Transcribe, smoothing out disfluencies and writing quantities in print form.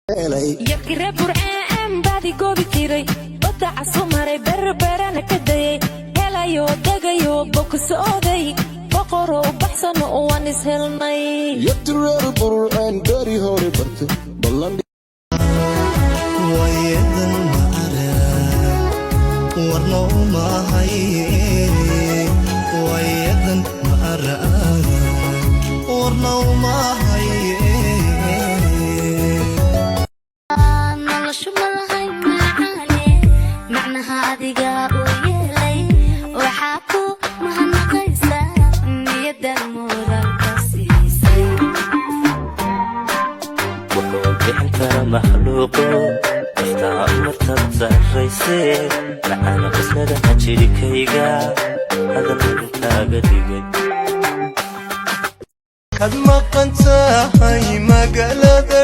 Yarkii reer Burceen baadi goobi jiray, badda casu maray, Berberana ka dayay, helayo degayo bogsooday, boqoroo baxsano, waan ishelnay. Yarti reer Burceen beri hore bartay ballan. Wayadan ma arag, warna umahay. Wayadan ma arag, warna umahay. Noloshu ma lahayn macaane, macnaha adiga u yeelay. Waxaa ku mahadnaqaysaa niyadan moraalka siisay. Wuxuu bixin kara makhluuqo naftaa umartab sarrayse, macaana qisnadaha jirikayga hadal kaaga dhigay. Kad maqan tahay magaalada.